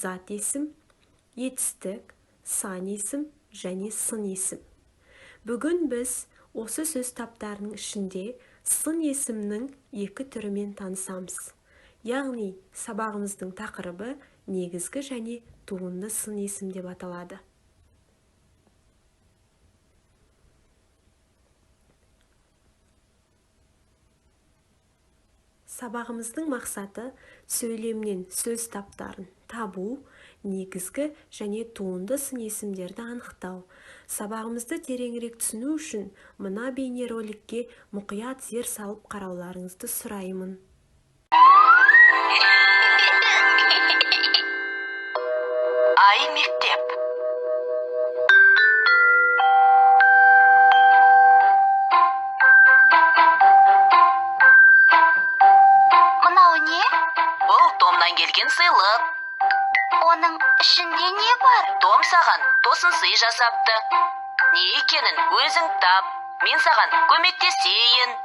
Зат есім, етістік, сан есім және сын есім. Бүгін біз осы сөз таптарының ішінде сын есімнің екі түрімен танысамыз. Яғни сабағымыздың тақырыбы негізгі және туынды сын есім деп аталады. Сабағымыздың мақсаты сөйлемнен сөз таптарын табу, негізгі және туынды сын есімдерді анықтау. Сабағымызды тереңірек түсіну үшін мына бейнероликке мұқият зер салып қарауларыңызды сұраймын. Ай мектеп. Мынау не? Бұл Томнан келген сыйлық. Оның ішінде не бар? Том саған тосын сый жасапты. Не екенін өзің тап. Мен саған көмектесейін.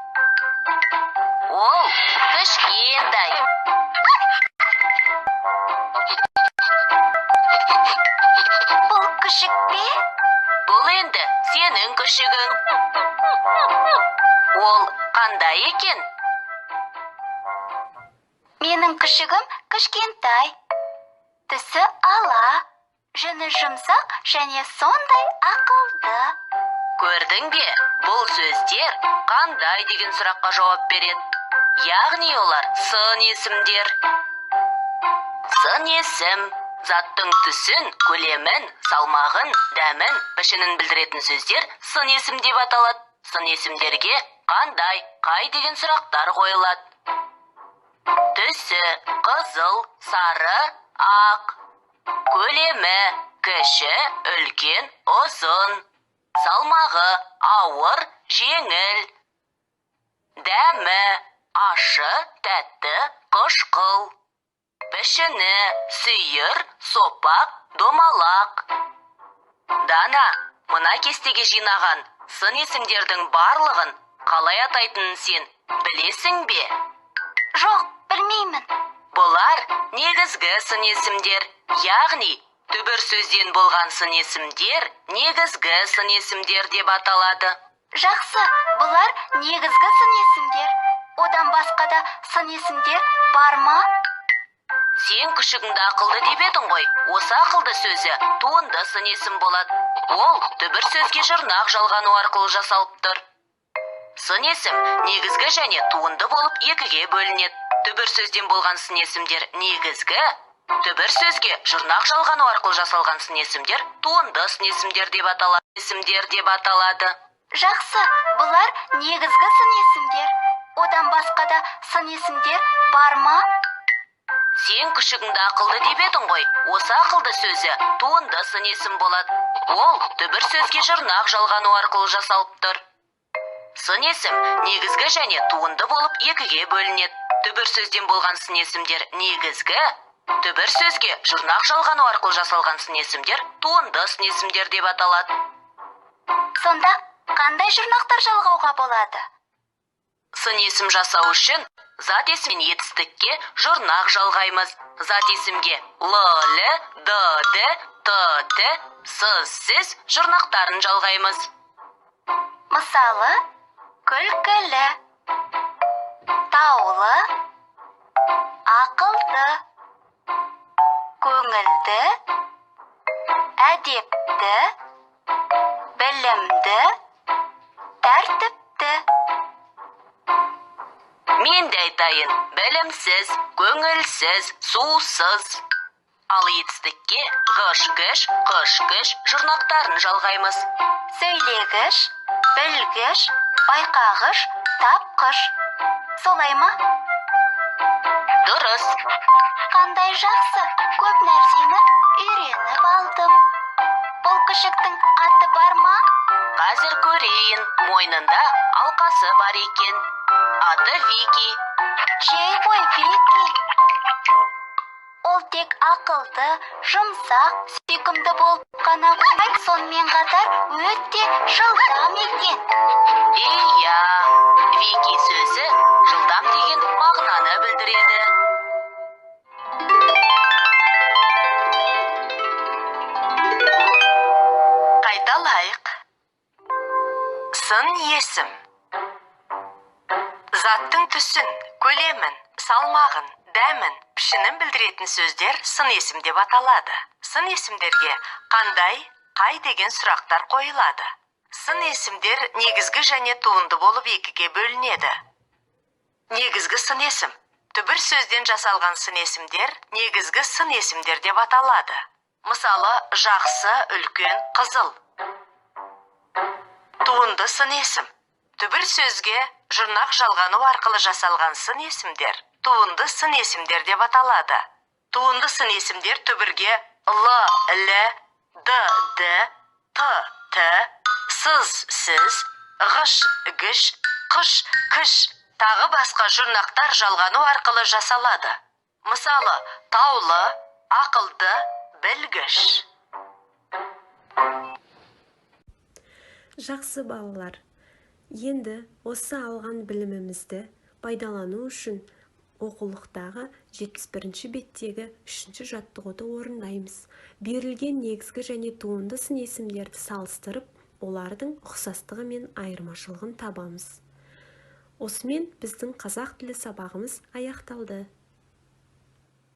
Ол кішкентай. Бұл күшік пе? Бұл енді сенің күшігің. Ол қандай екен? Менің күшігім кішкентай. Түсі ала, жүні жұмсақ және сондай ақылды. Көрдің бе, бұл сөздер қандай деген сұраққа жауап береді. Яғни олар сын есімдер. Сын есім заттың түсін, көлемін, салмағын, дәмін, пішінін білдіретін сөздер сын есім деп аталады. Сын есімдерге қандай, қай деген сұрақтар қойылады. Түсі қызыл, сары, ақ. Көлемі кіші, үлкен, ұзын. Салмағы ауыр, жеңіл. Дәмі ашы, тәтті, қышқыл. Пішіні сүйір, сопақ, домалақ. Дана, мына кестеге жинаған сын есімдердің барлығын қалай атайтынын сен білесің бе? Жоқ, білмеймін. Бұлар негізгі сын есімдер, яғни түбір сөзден болған сын есімдер негізгі сын есімдер деп аталады. Жақсы, бұлар негізгі сын есімдер. Одан басқа да сын есімдер бар ма? Сен күшігіңді ақылды деп едің ғой. Осы ақылды сөзі туынды сын есім болады. Ол түбір сөзге жұрнақ жалғану арқылы жасалып тұр. Сын есім негізгі және туынды болып екіге бөлінеді. Түбір сөзден болған сын есімдер негізгі, түбір сөзге жұрнақ жалғану арқылы жасалған сын есімдер туынды сын есімдер деп аталады. Есімдер деп аталады. Жақсы, бұлар негізгі сын есімдер. Одан басқа да сын есімдер бар ма? Сен күшігіңді ақылды деп едің ғой. Осы ақылды сөзі туынды сын есім болады. Ол түбір сөзге жұрнақ жалғану арқылы жасалып тұр. Сын есім негізгі және туынды болып екіге бөлінеді. Түбір сөзден болған сын есімдер негізгі, түбір сөзге жұрнақ жалғану арқылы жасалған сын есімдер туынды сын есімдер деп аталады. Сонда қандай жұрнақтар жалғауға болады? Сын есім жасау үшін зат есім мен етістікке жұрнақ жалғаймыз. Зат есімге л, л, д, д, т, т, с, сіз жұрнақтарын жалғаймыз. Мысалы, күлкілі, таулы, ақылды, көңілді, әдепті, білімді, тәртіпті. Мен де айтайын, білімсіз, көңілсіз, сусыз. Ал етістікке ғыш, гіш, қыш, кіш жұрнақтарын жалғаймыз. Сөйлегіш, білгіш, байқағыш, тапқыш. Солай ма? Дұрыс. Қандай жақсы, көп нәрсені үйреніп алдым. Бұл күшіктің аты бар ма? Қазір көрейін, мойнында алқасы бар екен. Аты Вики. Жей ғой, Вики. Ол тек ақылды, жұмсақ, сүйкімді болып қана қоймай, сонымен қатар өте жылдам екен. Иә, Вики сөзі жылдам деген мағынаны білдіреді. Алайық. Сын есім. Заттың түсін, көлемін, салмағын, дәмін, пішінін білдіретін сөздер сын есім деп аталады. Сын есімдерге қандай, қай деген сұрақтар қойылады. Сын есімдер негізгі және туынды болып екіге бөлінеді. Негізгі сын есім. Түбір сөзден жасалған сын есімдер негізгі сын есімдер деп аталады. Мысалы, жақсы, үлкен, қызыл. Туынды сын есім. Түбір сөзге жұрнақ жалғану арқылы жасалған сын есімдер туынды сын есімдер деп аталады. Туынды сын есімдер түбірге л, л, д, д, т, т, сыз, сіз, ғыш, гіш, қыш, кіш, тағы басқа жұрнақтар жалғану арқылы жасалады. Мысалы, таулы, ақылды, білгіш. Жақсы, балалар. Енді осы алған білімімізді пайдалану үшін оқулықтағы 71 беттегі үшінші жаттығуды орындаймыз. Берілген негізгі және туынды сын есімдерді салыстырып, олардың ұқсастығы мен айырмашылығын табамыз. Осымен біздің қазақ тілі сабағымыз аяқталды.